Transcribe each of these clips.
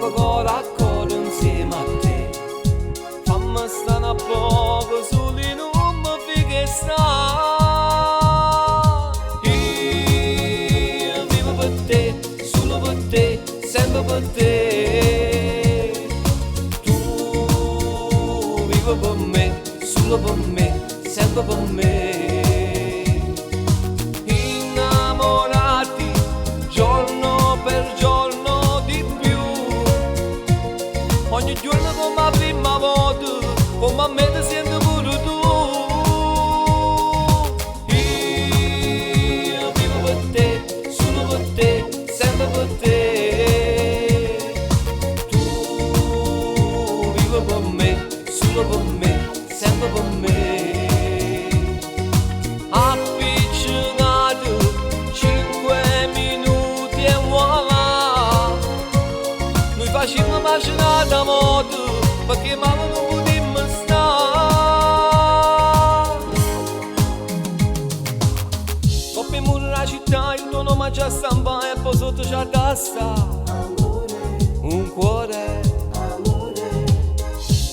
poco core a core insieme a te. Fammi sta un poco solo in un mi sta. Io vivo per te, solo per te, sempre per te. Tu vivi per me, solo per me, sempre per me. Innamorati giorno per giorno di più. Ogni giorno come la prima volta, come a me ti senti pure tu. Io vivo per te, solo per te, sempre per te. Tu vivi per me, solo per me, sempre per me. Appiccicato 5 minuti e voilà. Noi facciamo macinata moto perché mamma non potremmo stare. Coppe muro la città, il tuo nome già stampa e poi sotto c'è da sta un cuore.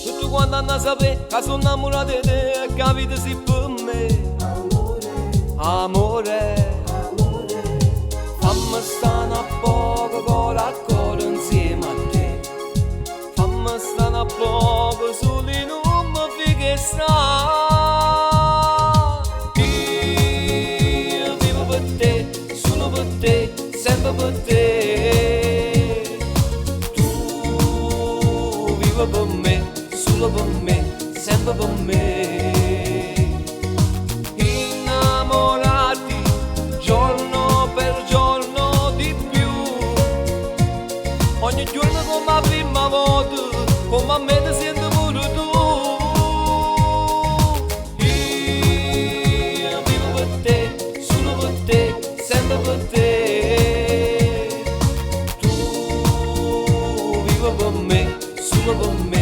Tutto quanto hanno sapere che sono innamorato di te e che la vita si per me. Amore, fammi stare un poco cuore a cuore insieme a te. Fammi stare un poco solo in un mi sta. Io vivo per te, solo per te, sempre per te. Tu vivi per me, solo per me, sempre per me. Innamorati giorno per giorno di più. Ogni giorno come la prima volta, come a me ti senti pure tu. Io vivo per te, solo per te, sempre per te. Tu vivi per me, solo per me,